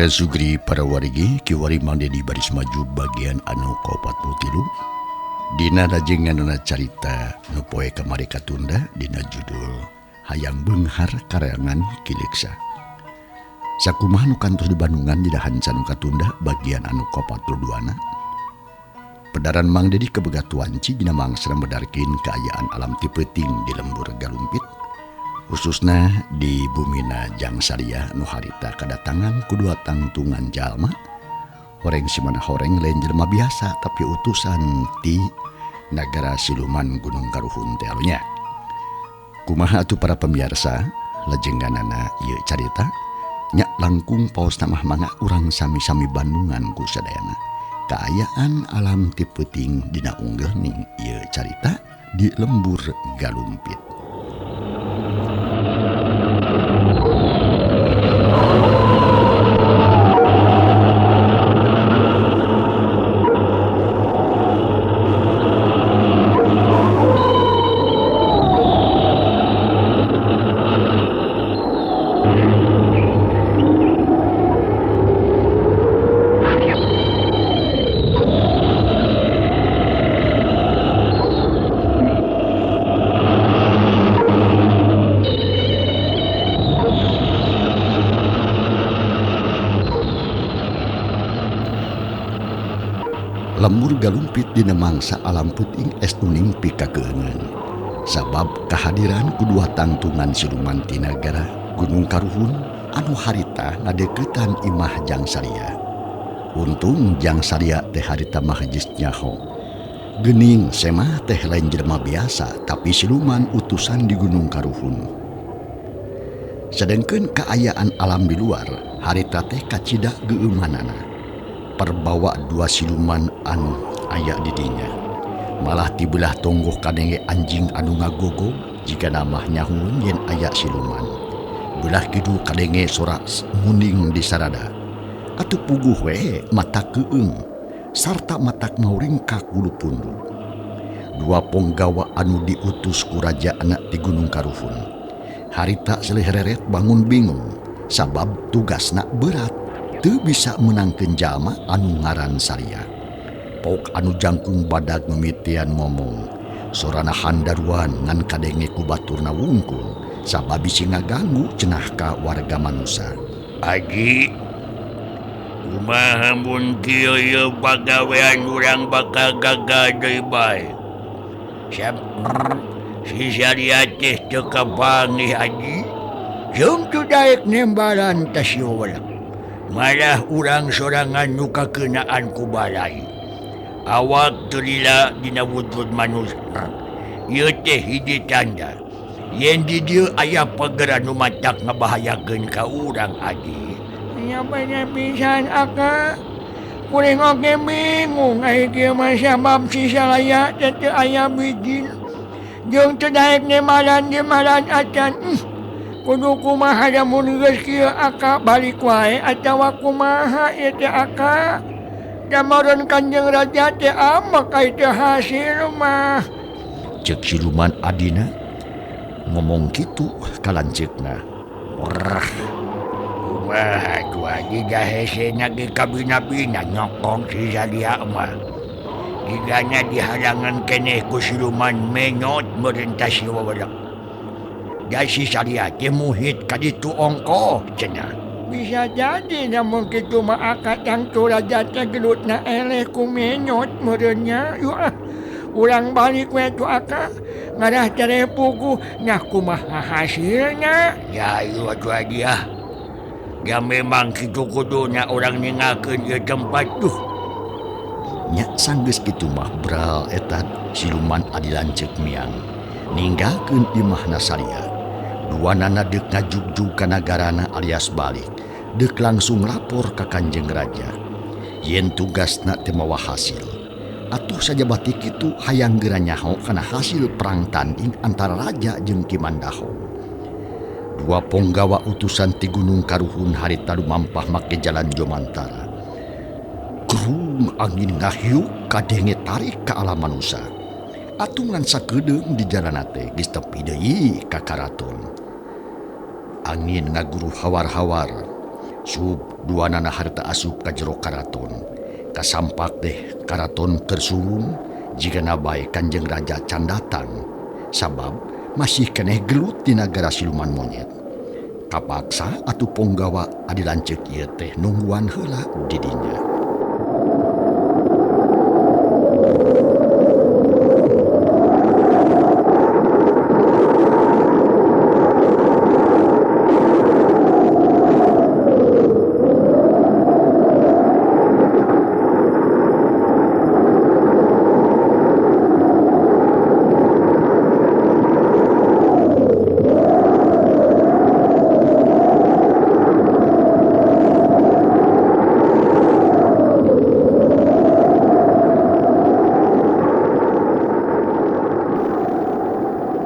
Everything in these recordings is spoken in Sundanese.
Para sugri para wargi kiwari Mang Dedi baris maju bagian anu ka-43 dina rajenganana carita nu poe kamari katunda dina judul Hayang Beunghar karangan Ki Leuksa. Sakumaha nu kantos di Bandungan dina hanca nu katunda bagian anu ka-42 na. Pedaran Mang Dedi kabegat wanci dina mangsa medarkeun kaayaan alam ti peuting di lembur Galumpit, khususna di bumina Jangsaria nu harita kadatangan ku dua tangtungan jalma horeng simana horeng lain jelema biasa tapi utusan ti nagara siluman Gunung Karuhun teh nya. Kumaha atuh para pemirsa lejengganana ieu carita nya langkung paos mah mangga urang sami-sami Bandungan ku sadayana. Kaayaan alam ti peuting dina unggeuhning ieu carita di lembur Galumpit. Lembur Galumpit dina mangsa alam peuting es uning pikakeungeun. Sabab kehadiran kudua tangtungan siluman ti nagara Gunung Karuhun anu harita ngadeukeutan imah Jangsaria. Untung Jangsaria teh harita mah geus nyaho. Geuning semah teh lain jelema biasa tapi siluman utusan di Gunung Karuhun. Sedengkeun kaayaan alam di luar harita teh kacida geueumanana. Perbawa dua siluman anu aya di dinya. Malah tibelah tonggoh kadenge anjing anu ngagogog jika namah nyahueun yen aya siluman. Belah kidul kadenge sorak munding di sarada. Atuh puguh we mata keung sarta matak mauring ka kulu punduk. Dua ponggawa anu diutus ku raja anak di Gunung Karuhun. Harita silih reret bangun bingung sabab tugasna berat. Teu bisa menangkeun jalma anu ngaran Saria. Pok anu jangkung badag mimitian ngomong. Sorana handaruan ngan kadenge ku baturna wungkul sabab bisi ngaganggu cenah ka warga manusa. Aji, kumaha mun kieu ieu pagawean urang bakal gagal deui bae. Si Saria teh teu kapanggih Aji. Jeung teu daek nembalan ka si Welek. Malah urang sorangan nu kakeunaan ku balai. Awak teu lila dina wujud manusia. Ieu teh hiji tanda yen di dieu aya pageran nu matak ngabahayakeun ka urang Aji. Nya bener pisan aka. Kuring oge bingung ai kieu mah sabab si Salaya teh teu aya bijil. Jeung teu daek nemalan-nemalan acan. Kudu kumaha lamun geus kieu aka balik wae atawa kumaha ieu teh aka. Damareun Kanjeng Raja teh amak ai teu hasil mah. Ceuk siluman adina ngomong kitu ka lanceukna. Wah, kumaha atuh Aji da hesena ge kabina-bina nyokong si Saria mah. Jigana dihalangan keneh ku siluman menyot merentah si Wawelek. Da si Saria teh muhit ka ditu ongkoh cenah. Bisa jadi namun kitu mah aka tangtu raja teh gelutna eleh ku menyot meureun nya. Yuh ah, urang balik we tu aka ngarah tereh puguh nya kumaha hasilna. Ya ieu atuh Aji ah. Ya memang kitu kuduna urang ninggalkeun ieu tempat tuh. Nya sanggeus kitu mah bral eta siluman adi lanceuk miang ninggalkeun imahna Saria. Duanana deuk ngajugjug ka nagarana alias balik, deuk langsung lapor ka Kanjeng Raja. Yen tugasna teu mawa hasil. Atuh sajabati kitu hayang geura nyaho kana hasil perang tanding antara raja jeung Ki Mandahong. Dua ponggawa utusan ti Gunung Karuhun harita lumampah make jalan Jomantara. Gerung angin ngahiuk kadenge tarik ka alam manusa. Atuh ngan sakedeung di jalana teh geus tepi deui ka karaton. Angin ngaguruh hawar-hawar. Sub dua nana harta asup ka jero karaton. Kasampak teh karaton keur suwung jigana bae Kanjeng Raja can datang. Sabab masih keneh gelut di nagara siluman monyet. Kapaksa atuh ponggawa adi lanceuk ieu teh nungguan heula di dinya.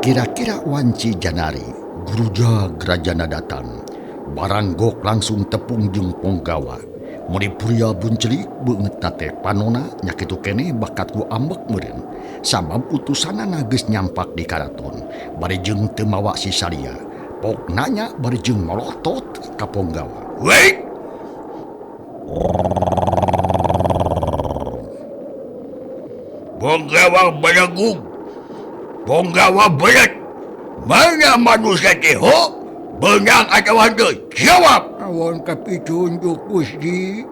Kira-kira wanci Janari, gurujag rajana datang. Baranggok langsung tepung jeung ponggawa. Meni puria buncelik beungeut teh panona nya kitu keneh bakat ku ambek meureun. Sabab utusanana geus nyampak di karaton, bari jeung teu mawa si Salia. Pok nanya bari jeung molotot ka ponggawa. Wait. Ponggawa balagung. Ponggawa berat. Mana manusia teh ho? Benang atau henteu? Jawab. Awon kapitunjuk Gusti.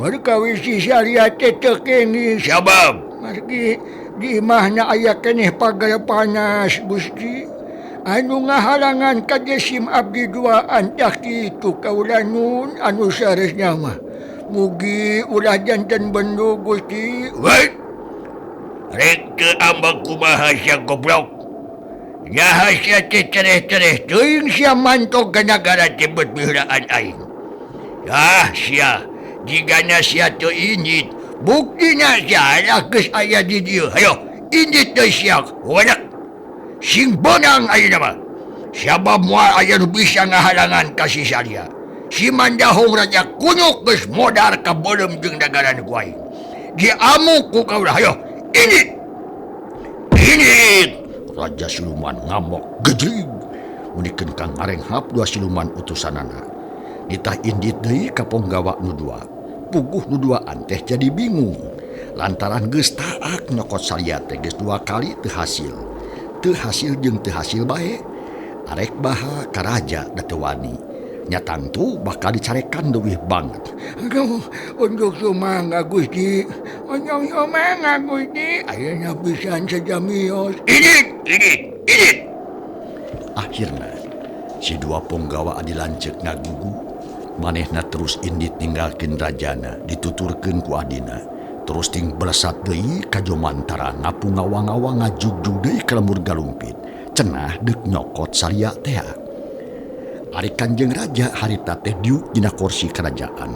Perkawis si Salia teh teu kenging. Sabab meski di imahna aya keneh pagar panas Gusti. Anu ngahalangan ka Desim abdi duaan tah kitu kaula nun anu saresna mah. Mugi ulah janten bendu Gusti. Wait. Rek teu ambek kumaha sia goblok. Nyaha sia teh tereh-tereh teuing sia mantog ka nagara teh beut bihuraan aing. Ah sia, jigana sia teu indit, buktina sia lah geus aya di dieu. Hayo, indit teh sia, wadak. Sing beunang ayeuna mah. Sabab moal aya nu bisa ngahalangan ka si Salia. Si Mandahong Raja Kunyuk geus modar ka beuleum jeung nagara nu ku aing. Diamuk ku kaula, hayo. Indit! Indit! Raja siluman ngamok gejlig. Munikeun ka ngarenghap dua siluman utusanana. Nitah indit deui ka ponggawa nu dua. Puguh nu duaan teh jadi bingung. Lantaran geus taak nyokot Salia teh geus dua kali teu hasil. Teu hasil jeung teu hasil bae. Arek baha ka raja da teu wani. Nya tangtu bakal dicarekan leuwih banget. Aduh, untuk sumangga Gusti. Untuk sumangga Gusti. Ayeuna pisan sajamios. Indit, indit, indit. Akhirna si dua ponggawa adi lanceuk ngagugu. Manehna terus indit ninggalkeun rajana, dituturkeun ku adina. Terus ting belesat deui ka Jomantara ngapung ngawa-ngawa ngajugjug deui ka lembur galumpit. Cenah deuk nyokot Salia tea. Ari Kanjeng Raja harita teh diuk dina kursi kerajaan.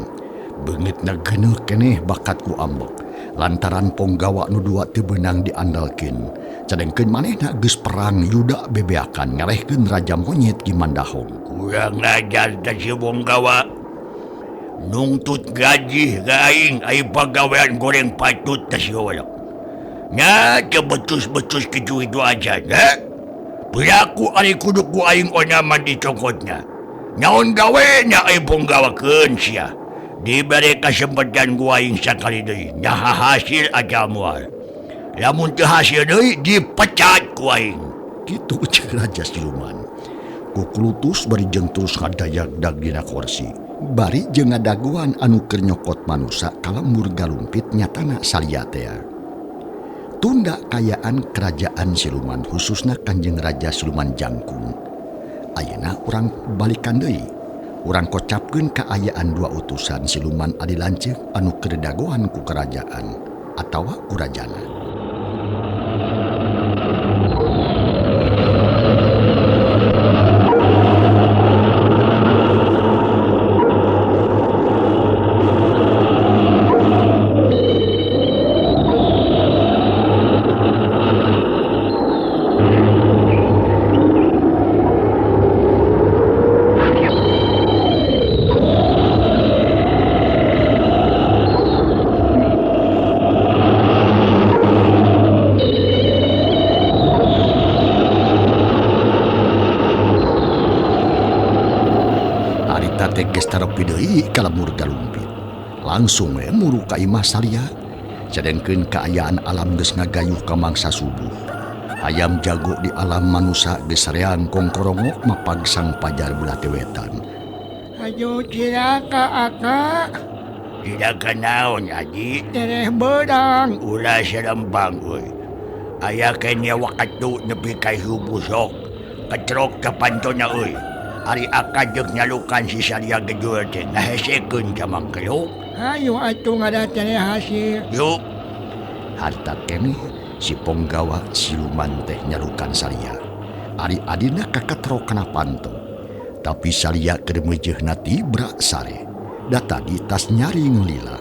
Beungeutna geuneuh keneh bakat ku ambek. Lantaran ponggawa nu dua teu beunang diandalkeun. Cadengkeun manehna geus perang yuda bebeakan ngalehkeun Raja Monyet Ki Mandahong. Kurang ajar teh si ponggawa. Nungtut gaji ka aing ai pagawean goreng patut teh si walak. Nya teu betus-betus kitu itu aja nya. Perilaku ari kudu ku aing onaman dicokotna. Naon gawe nya aing ponggawakeun sia. Dibere kasempatan ku aing sakali deui. Nyaha hasil aja moal. Lamun teu hasil deui dipecat ku aing. Kitu ceuk Raja Siluman. Kukulutus bari jeung terus ngadayag-dag dina kursi. Bari jeung ngadagoan anu keur nyokot manusa ka lembur galumpit nyatana Salia tea. Tunda kayaan kerajaan siluman khususna Kanjeng Raja Siluman Jangkung. Ayeuna urang balikan deui. Urang kocapkeun kaayaan dua utusan siluman adi lanceuk anu keur dagoan ku kerajaan atawa ku rajana. Nepi deui ka lemur galumpit. Langsung we muru ka imah Salia. Sedengkeun kaayaan alam geus ngagayuh ka mangsa subuh. Hayam jago di alam manusa geus reang kongkorongok mapag sang pajar belah teh wetan. Ayo cilaka akak. Tidak kenaon aji. Tereh beurang. Ulah serempang euy. Aya keneh waktu nepi ka subuh sok. Ketrok ka pantona euy. Ari akak jeung nyalukan si Salia gejul teh ngahesekeun ka mangkeluk. Hayu atuh ngada tereh hasil. Yuk. Harita keneh si ponggawa siluman teh nyalukan Salia. Ari adina kakatrok kana panto. Tapi Salia keur meujeuhna tibra sare. Da tadi tas nyaring lila.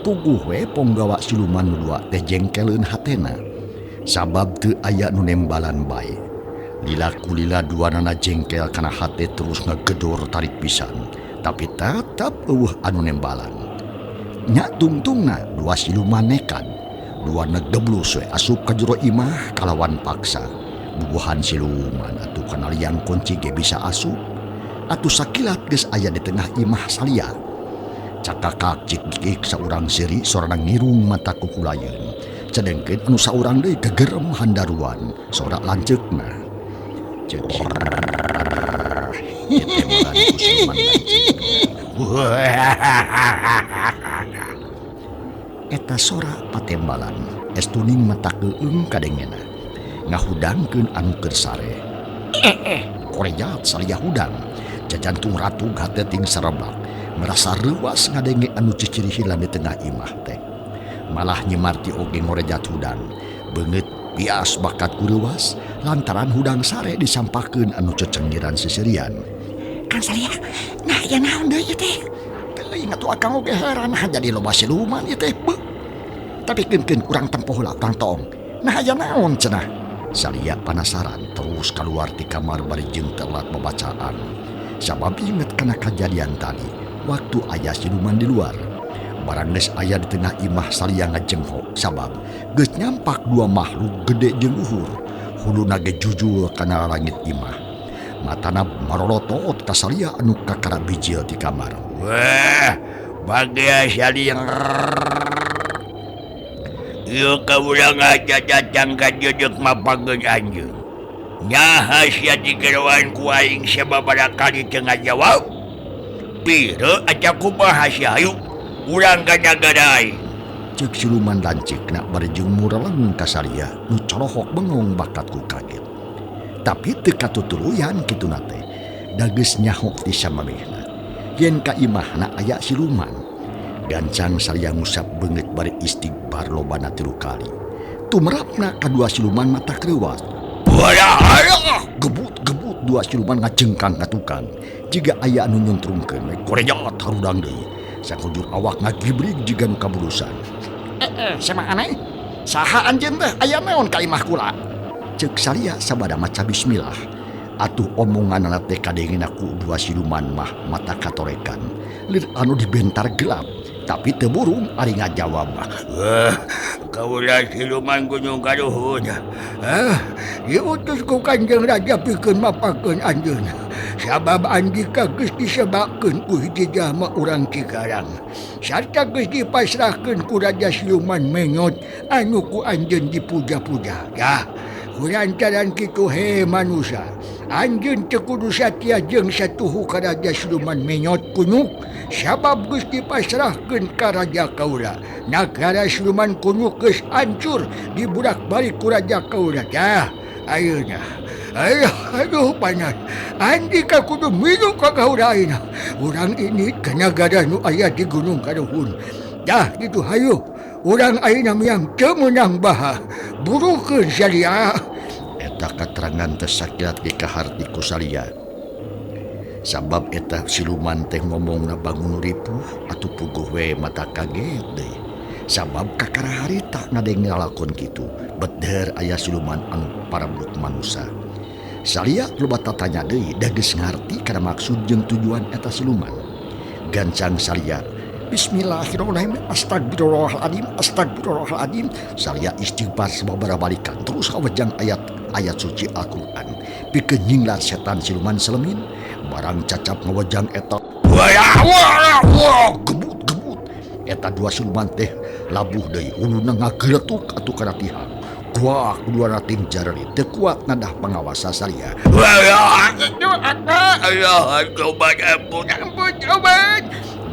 Puguh we ponggawa siluman nu dua teh jengkeleun hatena. Sabab teu aya nu nembalan bae. Lila kulila duanana jengkel kana hate terus ngagedor tarik pisan. Tapi tetap eueuh anu nembalan. Nya tungtungna dua siluman nekat. Dua negeblus we asup ka jero imah kalawan paksa. Bubuhan siluman atuh kana liang kunci ge bisa asup. Atuh sakilat geus aya di tengah imah Salia. Cakakak cik-cik saurang seuri sorana ngirung mata kukulayeun. Cedengkeun anu saurang deui gegerem handaruan sora lanceukna. Ceuk eta sora patembalan estuning mata keung kadengena ngahudangkeun anu keur sare. Korejat Salia hudang jajantung ratu hate ting sarebak merasa reuas ngadenge anu cicirihilan di tengah imah teh. Malah nyimarti oge ngorejat hudang beungeut pias bakat ku reuas lantaran hudang sare disampakeun anu cecengiran seserian. Kang Salia, nah ya naon deui ieu teh? Teuing atuh akang oge heran jadi loba siluman ieu teh. Tapi keun-keun urang tempoh lah urang toong. Nah aya naon cenah? Salia panasaran terus keluar ti kamar bari jeung telat babacaan. Sabab inget kana kajadian tadi waktu aya siluman di luar. Barang geus aya di tengah imah Salia ngajengkok sabab geus nyampak dua makhluk gede jeung luhur. Huluna ge jujul kana langit imah. Matana marolotot ka Salia anu kakara bijil di kamar. Wah, bagia Salia. Ieu kaula ngajajatang ka jeujeuh mapageun anjeun. Nyaha sia digeroan ku aing sababaraha kali teu ngajawab. Pira aca kumaha sia hayu urang ka nagara aing. Ceuk siluman lanceukna bari jeung mureleng ka Salia nu corohok bengong bakat ku kaget. Tapi teu katutuluyan kituna teh. Da geus nyaho ti samamehna. Yen ka imahna aya siluman. Gancang Salia ngusap beungeut bari istighfar lobana 3 kali. Tumrapna kadua siluman mata kreuwas. Gebut-gebut dua siluman ngajengkang ka tukang. Jiga aya anu nyuntrungkeun we korejat harudang deui. Sakujur awak ngagibrig jiga nu kabulusan. Sama aneh. Saha anjeun teh aya naon ka imah kula? Ceuk Salia sabada maca bismillah. Atuh omonganana teh kadengena ku dua siluman mah mata katorekan. Lir anu dibentar gelap, tapi teu burung ari ngajawab. Kaula siluman Gunung Karuhun. Diutus ku Kanjeng Raja pikeun mapakeun anjeun. Sabab andika geus disebakeun ku hiji jalma urang Cikarang. Sarta geus dipasrahkeun ku Raja Siluman Menyot anu ku anjeun dipuja-puja. Dah, kulantaran kitu he manusa. Anjeun teu kudu satia jeung satuhu ka Raja Siluman Menyot kunyuk sabab geus dipasrahkeun ka Raja kaula. Nagara Siluman kunyuk geus hancur diburak-balik ku Raja kaula. Dah, ayeuna. Aduh panas. Andika kudu milu ka kaula ayeuna. Urang ini ka nagara nu aya di Gunung Karuhun. Dah kitu hayu. Urang ayeuna miang teu meunang baha. Burukeun Salia. Eta katerangan teh sakilat ge kaharti ku Salia. Sabab eta siluman teh ngomongna bangun ripuh atuh puguh we mata kaget deui. Sabab kakara harita ngadenge lalakon kitu. Beder aya siluman anu parabut manusa. Salia loba tatanya deui da geus ngarti kana maksud jeung tujuan eta siluman. Gancang Salia, bismillahirrahmanirrahim, astagfirullahaladzim, astagfirullahaladzim. Salia istighfar sababaraha balikan terus kawejang ayat-ayat suci Al-Qur'an. Pikeun nyinglar setan siluman selemin, barang cacap ngawejang eta. Wah, wah, gebut gebut. Eta dua siluman teh labuh deui huluna ngageletuk atuh kana tihang. Kuak dua rating jarari teu kuat nadah pangawasa salia. Wah, Allah, coba ampun, ampun, coba.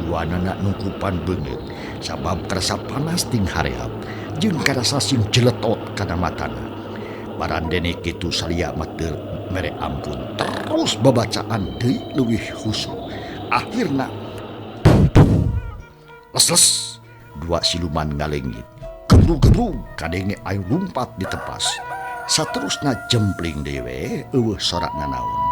Dua nana nungkupan beungeut sabab karasa panas ting hareap jeung karasa sing jeletot kana matana. Barandene kitu salia mah teu mere ampun terus babacaan deui leuwih khusyuk. Akhirna les-les dua siluman ngalengit. Gebrug-gebrug kadenge aing lumpat ditepas. Saterusna jempling deui we eueuh sorak nanaon.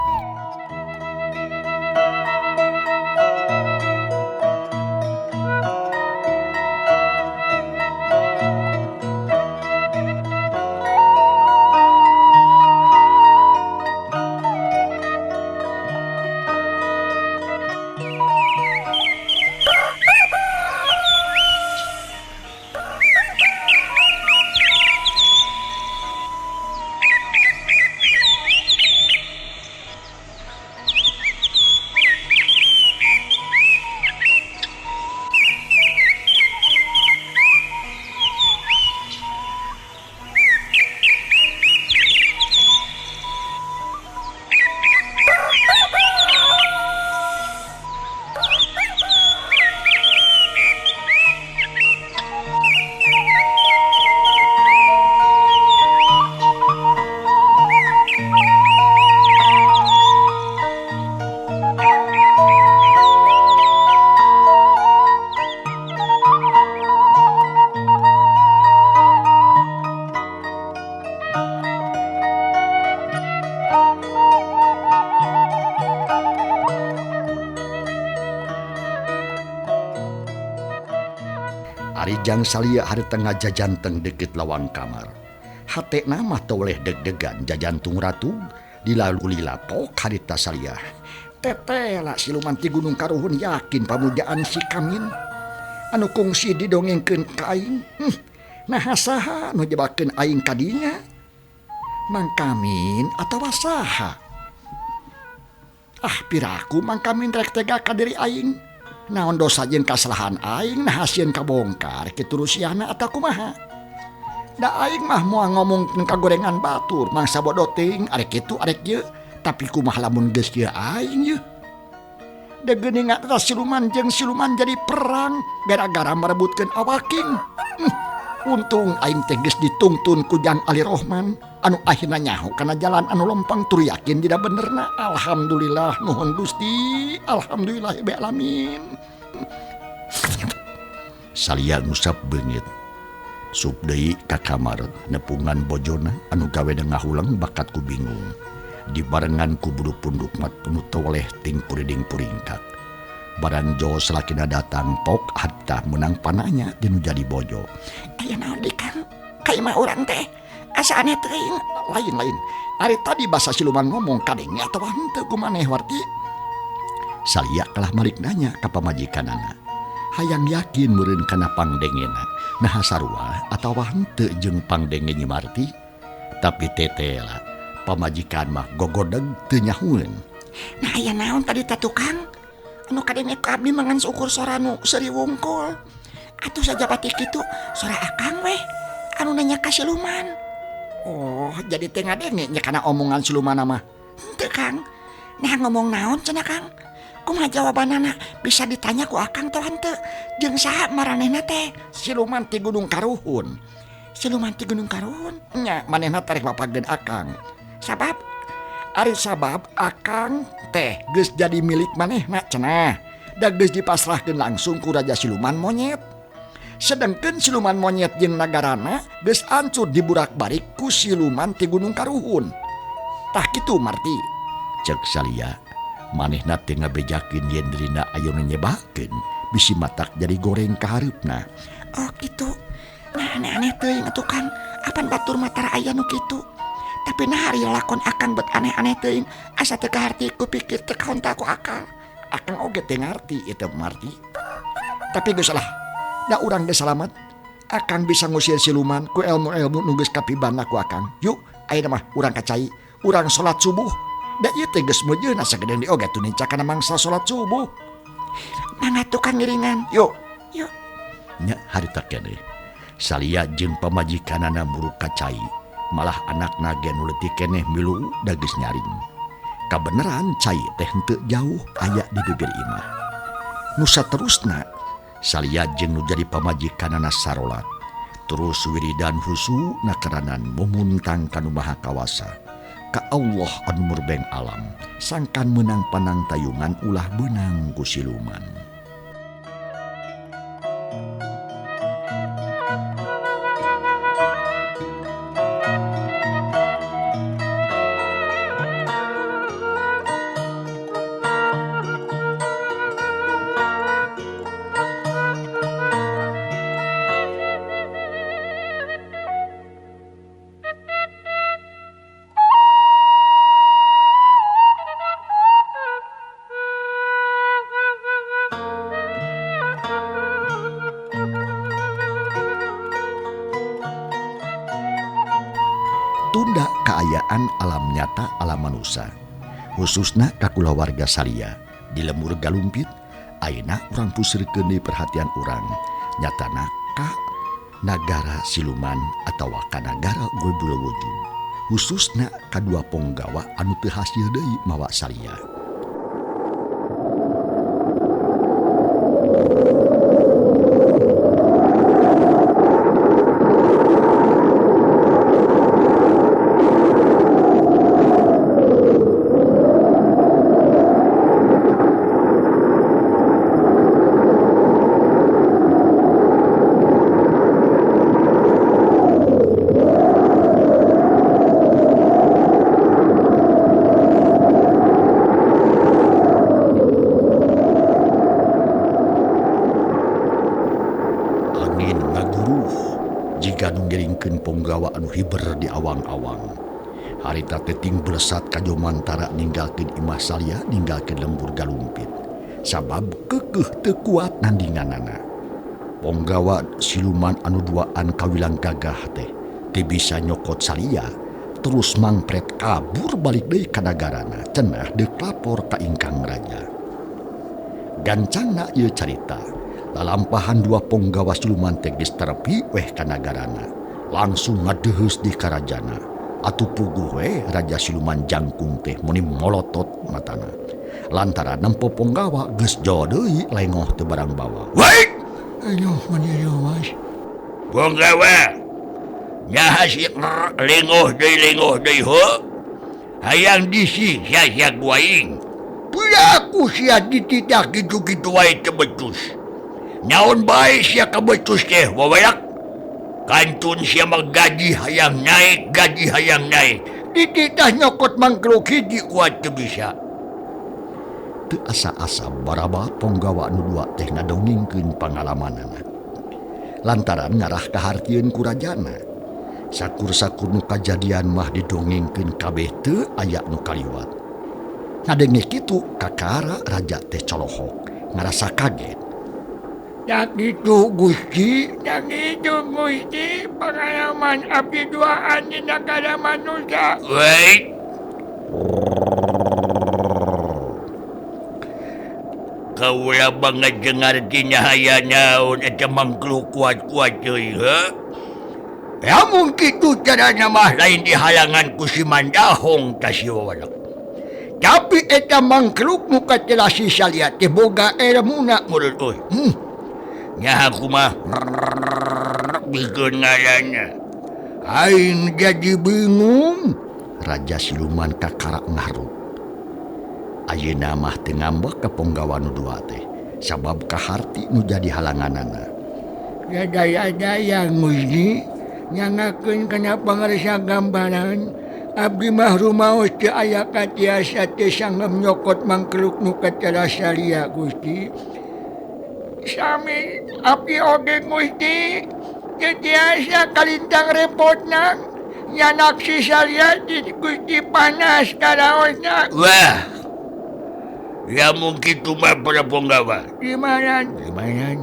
Arijang salia hari tengah jajanteng deket lawang kamar. Hate nama toleh deg-degan jajantung ratu dilalu lapok harita salia. Tetela siluman ti Gunung Karuhun yakin pamujaan si Kamin. Anu kungsi didongengkeun ka aing. Nah saha nu jebakeun aing kadinya? Mang Kamin atawa saha? Ah piraku Mang Kamin rek tega ka diri aing. Naon dosa jeung kasalahan aing nah hasieun kabongkar kitu rusiana atawa kumaha? Da aing mah moal ngomongkeun kagorengan batur mangsa bodoh teuing arek kitu arek ieu, tapi kumaha lamun geus kieu aing yeuh? Da geuning eta siluman jeung siluman jadi perang gara-gara merebutkeun awaking. Untung aing teh geus ditungtun ku Jang Ali Rohman anu akhirna nyaho kana jalan anu lempang tur yakin dina benerna. Alhamdulillah nuhun Gusti, alhamdulillah rabbil alamin. Salia ngusap beungit. Sup deui ka kamar nepungan bojona anu gawe ngahuleng bakat ku bingung. Dibarengan ku bulu punduk mat penuh toleh ting puriding puringkat. Barang jo salakina datang pok hatta menang pananya dinu jadi bojo. Aya naon deui Kang? Ka imah urang teh asa aneh teuing. Lain-lain. Ari tadi basa siluman ngomong kadenge atawa henteu ku maneh warti. Salia kalah malik nanya ka pamajikanana. Hayang yakin meureun kana pangdengena. Nah sarua atawa henteu jeung pangdenge Nyi Marti. Tapi tetela pamajikan mah gogodeg teu nyahueun. Nah aya naon tadi teh tukang? Anu kadenge ku abdi mangan syukur sora nu seuri wungkul. Atuh sajabati kitu sora akang weh anu nanya ka siluman. Oh, jadi teh ngadenge nya kana omongan siluman mah. Henteu Kang. Nah ngomong naon cenah Kang? Kumaha jawabanana bisa ditanya ku akang teh henteu? Jeung saha maranehna teh? Siluman ti Gunung Karuhun. Siluman ti Gunung Karuhun? Nya manehna tarik bapageun akang. Sabab? Ari sabab akang teh geus jadi milik manehna cenah. Da geus dipasrahkeun langsung ku Raja Siluman Monyet. Sedengkeun siluman monyet jeung nagarana geus ancur diburak-barik ku siluman ti Gunung Karuhun. Tah kitu Marti. Cek salia manehna teh ngabejakeun yen dirina ayeuna nyebakeun bisi matak jadi goreng ka hareupna. Oh kitu. Nah aneh-aneh teuing atuh Kang. Apan batur matara aya nu kitu. Tapi nah hari lakon akang bet aneh-aneh teuing asa teu kaharti ku pikir teu kaonta ku akal. Akang oge teu ngarti ieu Marti. Tapi geus lah. Da urang geus salamet. Akang bisa ngusir siluman ku ilmu-ilmu nu geus kapibana ku akang. Yuk, ayeuna mah urang ka cai, urang salat subuh. Da ieu teh geus meujeuhna sagede di oge tuh nincak kana mangsa salat subuh. Mangga tukang ngiringan. Yuk, yuk. Nya harita keneh. Salia jeung pamajikanana muruk ka cai, malah anakna ge nu leutik keneh milu da geus nyaring. Kabeneran cai teh henteu jauh aya di bibir imah. Nu saterusna Salia jeung nu jadi pamajikanana sarolat. Terus wiridan husu nakaranan mumuntang ka nu Maha Kawasa. Ka Allah anu murbeng alam, sangkan meunang panang tayungan ulah beunang ku siluman. Tunda kaayaan alam nyata alam manusia, khususna ka kulawarga Salia di lembur Galumpit. Ayeuna urang pusirkeun deui perhatian urang nyatana ka nagara siluman atawa ka nagara Gobul Wujud, khususna kadua ponggawa anu teu hasil deui mawa Salia. Ngiringkeun ponggawa anu hiber di awang-awang. Harita teting belesat ka Jomantara ninggalkeun imah Salia, ninggalkeun lembur Galumpit. Sabab keukeuh teu kuat nandinganana. Ponggawa siluman anu duaan kawilang gagah teh teu bisa nyokot Salia, terus mangpret kabur balik deui ka nagarana, cenah deuk lapor ka ingkang raja. Gancangna ieu carita. Lalampahan dua ponggawa siluman teh geus terepi weh ka nagarana, langsung ngadeheus di karajana. Atuh puguh we raja siluman jangkung teh meuni molotot matana. Lantaran nempo ponggawa geus jauh deui lengoh teu barang bawa. Woi! Aduh, mani mas. Ponggawa. Nyaha si lengoh deui ho. Hayang disiksa ku aing. Pulaku sia dititah kitu-kitu wae teu becus. Naon bae sia kabecus teh wawayak. Kantun sia mah gaji hayang naik, gaji hayang naik. Dititah nyokot mangkruk hiji kuat teu bisa. Teu asa-asa baraba ponggawa nu dua teh ngadongengkeun pangalamanana. Lantaran ngarah kahartieun ku rajana. Sakur-sakur nu kajadian mah didongengkeun kabeh teu aya nu kaliwat. Ngadenge kitu kakara raja teh colohok, ngarasa kaget. Tak gitu Gusti, tak gitu Gusti, pengalaman abdi duaan di negara manusia. Wait. Kaula banget dengar dina haya naon eta mangkluk kuat-kuat deui he. Lamun kitu carana mah lain dihalangan ku si Mandahong ka si Wawalak. Tapi eta mangkluk nu katelah si Salia teh boga elmuna mureun euy. Nyaha kumaha bikeun ngaranna. Aing jadi bingung. Raja siluman kakara ngarup. Ayeuna mah teu ngambek ka ponggawa nu dua teh, sabab kaharti nu jadi halanganana. Daya-daya Gusti, nyangakeun kana pangarsa gambaran. Abdi mah rumaos teu aya katiasa teu sanggem nyokot mangkluk nu katelah Salia Gusti. Sami abdi oge Gusti teu tiasa kalintang repotna nyanak si Salia di Gusti panas karaosna. Wah. Ya mungkin kitu mah para ponggawa. Gimana? Gimana?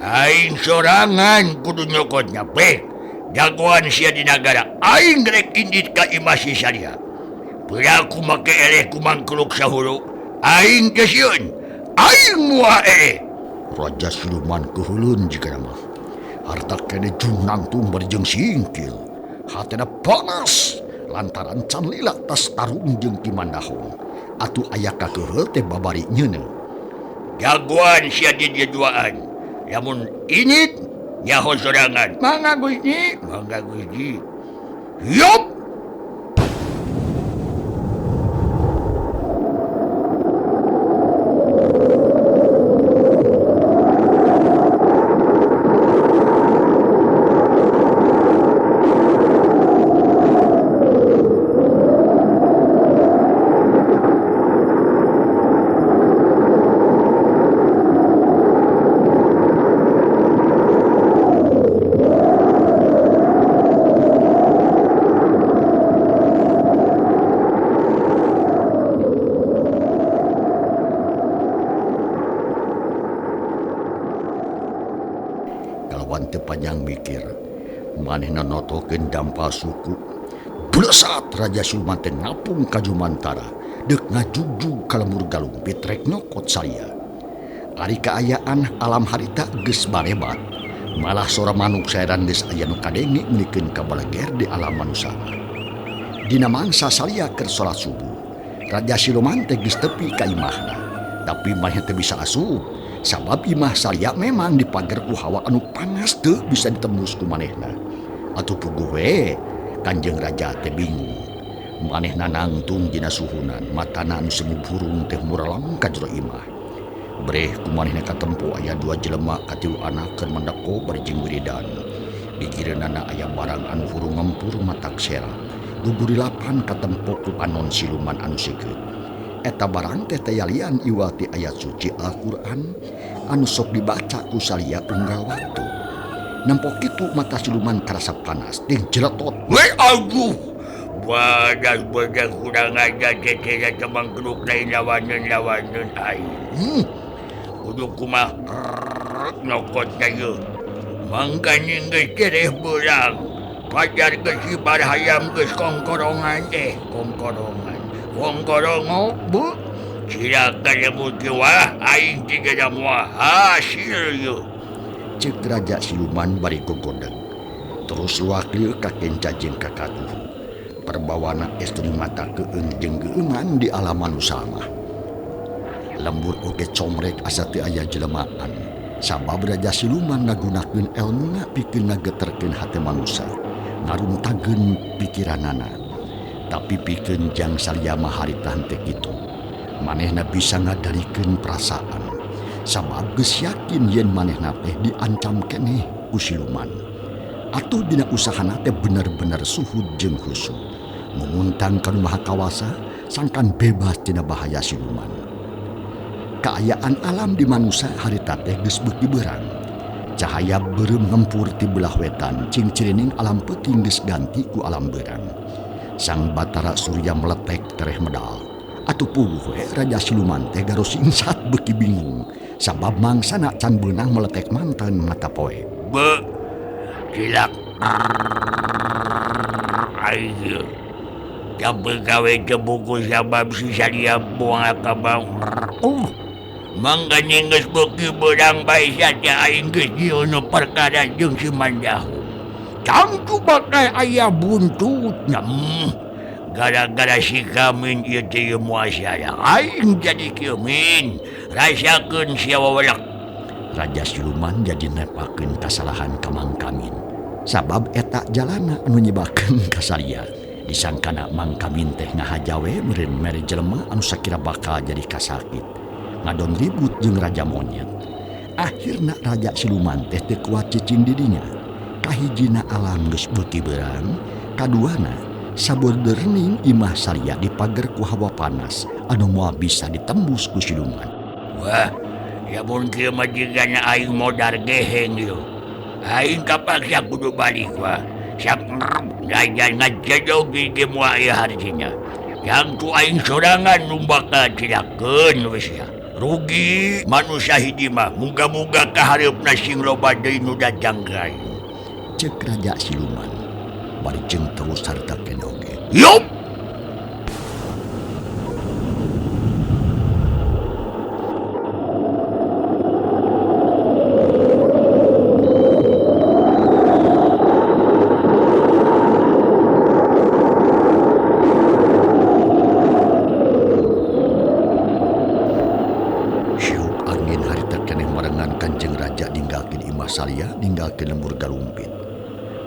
Aing sorangan kudu nyokotnya pe. Jagoan sia di nagara. Aing rek indit ka imah si Salia. Piraku make eleh ku mangkluk sahuru. Aing kesieun. Aing wae. Raja Siluman keheulun jiga mah. Harta kene junangtung bari jeung singkil. Hatena panas lantaran can lila tas tarung jeung Ki Mandahong. Atuh aya kakeheul teh babari nyeuneu. Jagoan sia di dieu duaan. Lamun init nyaho sorangan. Mangga Gusti. Mangga Gusti. Yop. Panjang mikir manehna notokeun dampal suku blesat Raja Siluman teh ngapung ka Jumantara deuk ngajugjug ka lemur galung pitrek nyokot saria. Ari kaayaan alam harita geus barebat malah sora manuk saeran geus aya nu kadenge meulikeun ka baleger di alam manusia. Dina mangsa saria keur salat subuh Raja Siluman teh geus tepi ka imahna tapi manehna teu bisa asup sabab imah saria memang dipager ku hawa anu panas teu bisa ditembus ku manehna. Atuh puguh we Kanjeng Raja teh bingung. Manehna nangtung dina suhunan, matana anu semu burung teh mureleng ka jero imah. Breh ku manehna katempo aya dua jelema katilu anak keur mendeko bari jeung wiridan. Di gireunana aya barang anu hurung ngempur matak sera. Gugurilapan katempo ku panon siluman anu sikeut. Eta barang teh tayalian iwati ayat suci Al-Qur'an anu sok dibaca ku salia unggal waktu. Nempo kitu mata siluman karasa panas ting jeletot. Weh aduh. Badas-badas kurang aja cecera cemang keruk lain lawanan aing. Kudu kumaha nyokot kayu. Mangkane geus cereh beurang. Pajar geus kibar hayam geus kongkorongan teh, kongkorongan. Kongkorongo bu silakan nyebut wah aing tiga moal hasil yeuh. Ceuk Raja Siluman bari gogodeg. Terus wakil ka kenca jeung ka katuhu. Perbawana estu mata keung jeung geueuman di alam manusia mah. Lembur oge comrek asa teu aya jelemaan. Sabab Raja Siluman ngagunakeun elmuna pikeun ngageterkeun hate manusia, ngaruntageun pikiranana. Tapi pikeun jang salia mah harita henteu kitu. Manehna bisa ngadalikeun perasaan. Sabab geus yakin yen manehna teh diancam keneh ku siluman. Atuh dina usahana teh bener-bener suhud jeung husu. Menguntang ka nu Maha Kawasa sangkan bebas tina bahaya siluman. Kaayaan alam di manusia harita teh geus beuki beurang. Cahaya beureum ngempur ti belah wetan, cingcirining alam peuting geus ganti ku alam beurang. Sang Batara Surya meletek tereh medal. Atuh puguh we Raja Siluman teh garosingsat beuki bingung sabab mangsana can beunang meletek mantan mata poe. Be cilak aing. Gawe buku sabab si salia buang ka bang. Mangkane geus beuki beurang bae saja aing geus dieuna perkara jeung si Mandahu. Tangtu bakal aya buntutna. Gara-gara si Kamin ieu teh moal salah. Aing jadi kieu min. Rasakeun sia wawalak. Raja Siluman jadi nepakeun kasalahan ka Mang Kamin. Sabab eta jalana anu nyebakeun ka salia. Disangkana Mang Kamin teh ngahaja we meureun mere jelema anu sakira bakal jadi kasakit. Ngadon ribut jeung Raja Monyet. Akhirna Raja Siluman teh teu kuat cicing di dinya. Kahijina alam geus beuki beurang, kaduana saboderning imah saria dipager ku hawa panas anu moal bisa ditembus ku siluman. Wah, lamun kieu mah jigana aing modar geheng ieu. Aing kapaksa kudu balik wah. Sak raja ngajedog ge moal ieu hartina. Yang ku aing sorangan nu bakal cilakeun geus ya. Rugi manusia hiji mah, muga-muga kahareupna sing loba deui nu datang ka aing. Ceuk Raja Siluman bari jeung terus harta kene oge. Yup. salia ninggalkeun lembur galumpit.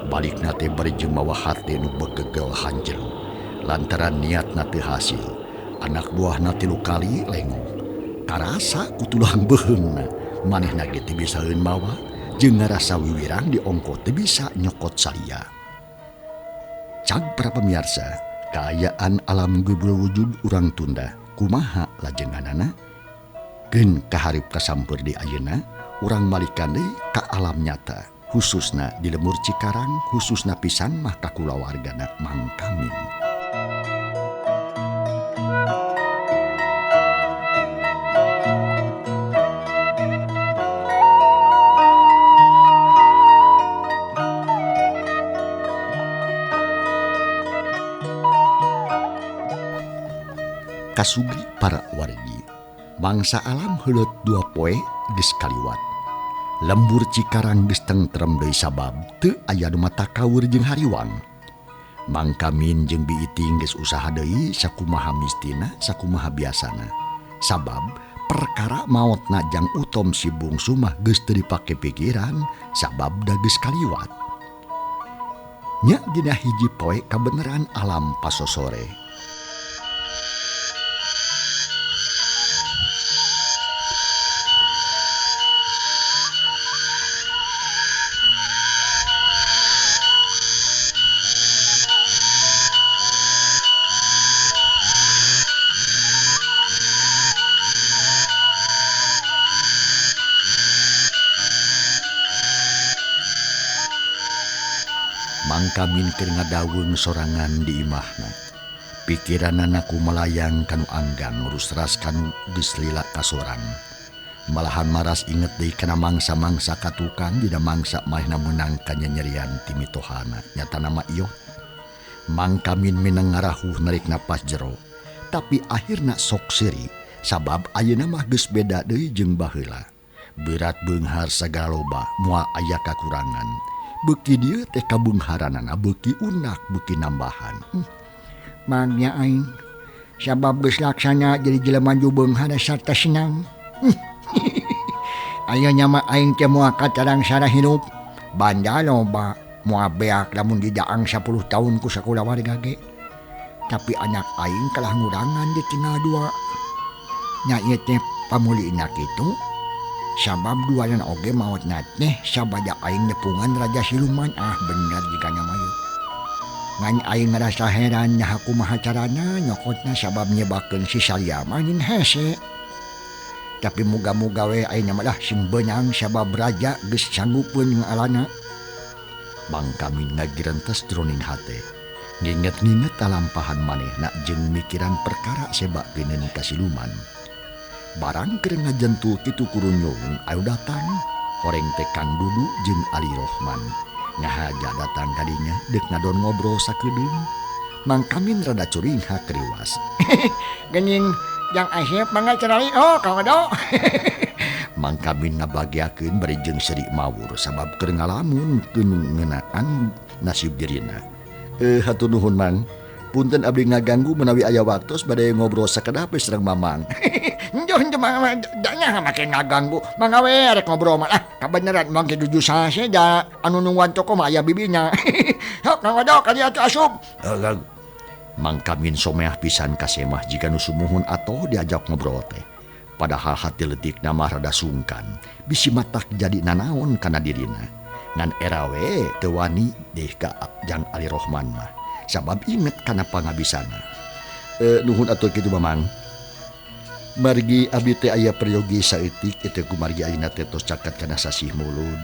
Balikna teh bari jeung mawa hate nu begegel hanjelu lantaran niatna teu hasil. Anak buahna 3 kali lengoh. Karasa ku tulang beuheungna, manehna ge teu bisaeun mawa jeung ngarasa wiwirang diongko teu bisa nyokot salia. Cag para pemirsa, kaayaan alam geus wujud urang tunda kumaha lajenganana? Keun kaharip kasampeur di ayeuna, urang malikan deui ka alam nyata, khususna di lembur Cikarang, khususna pisan mah ka kulawargana Mang Kamin. Kasugi para wargi, mangsa alam heuleut 2 poe geus kaliwat. Lembur Cikarang geus tentrem deui sabab teu aya nu matakawur jeung hariwang. Mang Kamin jeung Bi Iting geus usaha deui sakumaha mistina sakumaha biasana. Sabab perkara maotna jang Utom si bungsu mah geus teu dipake pikiran sabab da geus kaliwat. Nya dina hiji poe kabeneran alam pasosore. Mang Kamin keur ngadaweung sorangan di imahna. Pikiranana ku melayang kanu anggang rusras kanu geus lila kasorang. Malahan maras inget deui kana mangsa-mangsa katukang dina mangsa manehna meunang kanyanyerian ti mitohana nyatana mah ieu. Mang Kamin mineng ngarahuh narik napas jero, tapi akhirna sok seuri sabab ayeuna mah geus beda deui jeung baheula. Berat beunghar sagala loba moal aya kakurangan. Beuki dieu teh kabeungharanana beuki unak beuki nambahan. Mangnya aing sabab geus laksana jadi jelema nu beunghar sarta senang. Aya nya mah aing teh moal katarang sara hirup. Banda loba moal beak lamun didaang 10 tahun ku sakulawarga ge. Tapi anak aing kalah ngurangan di tinggal 2. Nya ieu teh pamulina kitu. Sabab duanan oge maotna teh sabada aing nepungan raja siluman. Ah bener jigana mah ieu. Ngan aing ngarasa heran nya kumaha carana nyokotna sabab nyebakeun si Salia mah nyin hese. Tapi muga-muga we aing mah lah sing beunang sabab raja geus sanggupeun ngaalana. Mang Kamin ngagirentes jroning hate. Nginget-nginget talampahan manehna jeung mikiran perkara sebakeun ka siluman. Barang keur ngajentul kitu kurunyung ayo datang horeng teh Kang Dudu jeung Ali Rohman. Ngahaja datang kadinya deuk ngadon ngobrol sakedeung. Mang Kamin rada curinghak kriwas. Geuning jang Asep mangga cerali oh Kang Ado. Mang Kamin ngabagiakeun bari jeung seuri mawur sabab keur ngalamun keun ngeunaan nasib dirina. Hatur nuhun Mang. Punten abdi ngaganggu menawi aya waktos bade ngobrol sakedap sareng Mamang. Njoh mah nya make ngaganggu. Mangga we arek ngobrol mah. Ah kabeneran mangke duju sase da anu nungguan toko mah aya bibinya. Hok Kang Ado ka dieu atuh asup. Mang Kamin someah pisan ka semah jiga nu sumuhun atoh diajak ngobrol teh. Padahal hati leutikna mah rada sungkan, bisi matak jadi nanaon kana dirina. Ngan era we teu wani deh ka jang Ali Rohman mah. Sabab inget kana pangabisana. Nuhun atuh kitu Mamang. Margi abdi teh aya peryogi saeutik eta kumargi ayeuna teh tos caket kana sasih Mulud.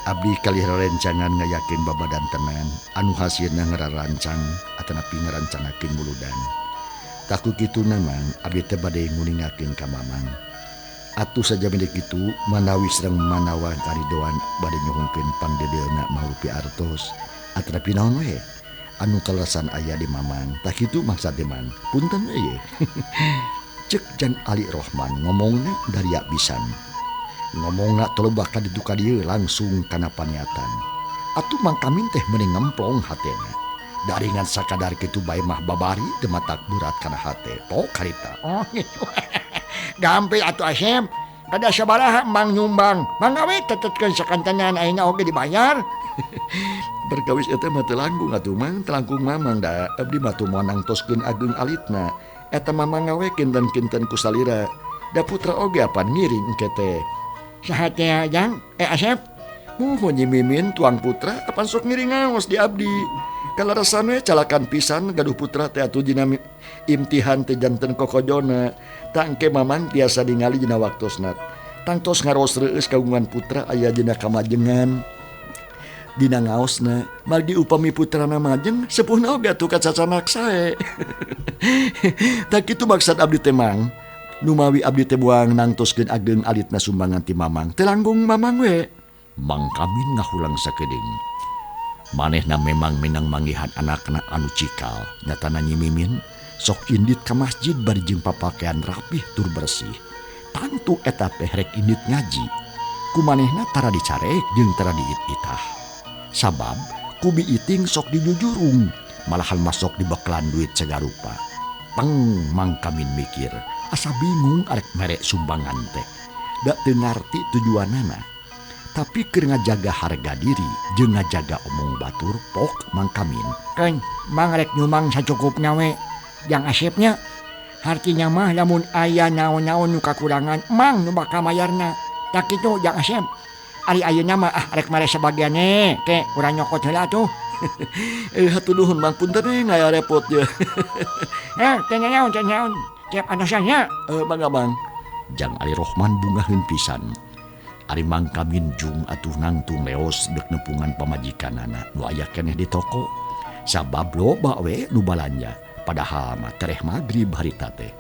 Abdi kalih rerencangan ngayakeun babadan tenan anu hasilna ngararancang atanapi ngarancanakeun muludan. Tah ku kituna Mang abdi teh bade nguningakeun ka Mamang. Atuh sajabina kitu manawi sareng manawa karidoan bade nyuhunkeun pangdedeuna marupi artos atanapi naon we anu kaleresan aya di Mamang. Tah kitu maksad teh Mang. Punten we ye. Cek Jan Ali Rohman ngomongna daria pisan. Ngomongna tolebah ka ditu ka dieu langsung kana paniatan. Atuh Mang Kamin teh meuni ngemplong hatena. Daringan sakadar kitu bae mah babari teu matak berat kana hate. Pok harita. Oh gitu. Gampil atuh Asep. Kada sabaraha Mang nyumbang. Mangga we tetetkeun sakantenan ayeuna oge dibayar. Berkawis eta mah teu langkung atuh Mang, teu langkung Mamang da abdi mah teu moal nangtoskeun ageung alitna. Eta Mamang ngawe kinten-kinten ku salira. Da putra oge apan ngiring engke teh. Saha teh Jang? Asep. Muhun Nyi Mimin tuang putra apan sok ngiring ngaos di abdi. Kalarasan we calakan pisan gaduh putra teh atuh dina imtihan teh janten kokojona. Tangke Mamang tiasa ningali dina waktosna. Tangtos ngaros reueus kagungan putra aya dina kamajengan. Dina ngaosna margi upami putrana majeng sepuhna oge atuh kacacanak sae. Tah kitu maksad abdi teh Mang. Numawi abdi teh buang nangtoskeun ageung alitna sumbangan ti Mamang. Teu langkung Mamang we. Mang Kamin ngahulang sakedeung. Manehna memang minang manggihan anakna anu cikal. Nyatana Nyi Mimin sok indit ka masjid bari jeung papakaian rapih tur bersih. Tangtu eta teh rek indit ngaji. Ku manehna tara dicarek jeung tara diit-itah. Sabab ku biiting sok dijujurung, malahan masuk dibeklan duit sagarupa. Peng Mang Kamin mikir, asa bingung arek mere sumbangan teh. Da teu ngarti tujuanana. Tapi keur ngajaga harga diri jeung ngajaga omong batur pok Mang Kamin. Keun, Mang rek nyumbang sacukupna we. Jang Asepnya. Hartinya mah lamun aya naon-naon nu kakurangan Mang nu bakal mayarna. Tak kitu Jang Asep. Ari ayeuna mah rek mere sabagian ke urang nyokot heula atuh. Hatur nuhun Mang, punten ngaya repot ye. Teu naon teu naon. Tiap anosannya. Mangga Mang. Jang Ali Rohman bungaheun pisan. Ari Mang Kamin jung atuh nangtung leos deuk nepungan pamajikanana nu aya keneh di toko. Sabab loba we nu balanja, padahal mah tereh magrib harita teh.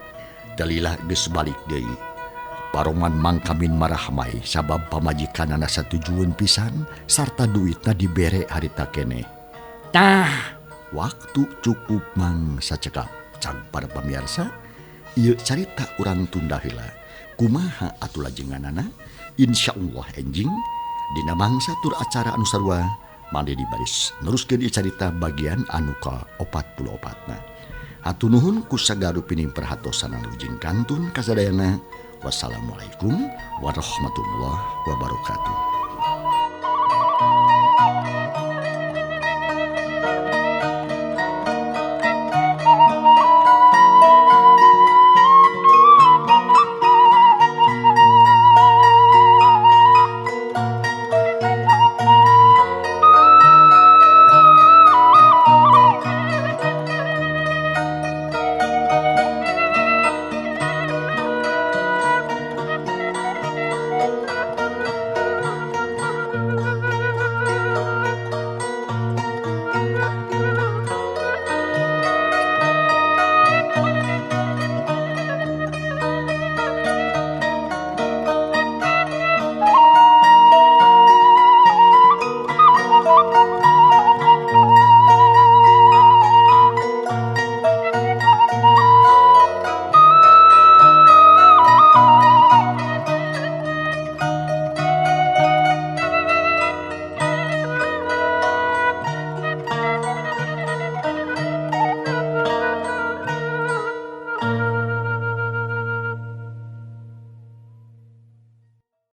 Dalilah geus balik deui. Paroman Mang Kamin marahmai sabab pamajikanana satujueun pisan sarta duitna dibere harita keneh. Tah, waktu cukup Mang sacekap. Cang para pamirsa, ieu carita urang tunda heula. Kumaha atuh lajenganana? Insyaallah enjing dina mangsa tur acara anu sarua mande di baris neruskeun ieu carita bagian anu ka-44na. Hatur nuhun ku sagarupining perhatosan anu jeung kantun kasadayana. Wassalamualaikum warahmatullahi wabarakatuh.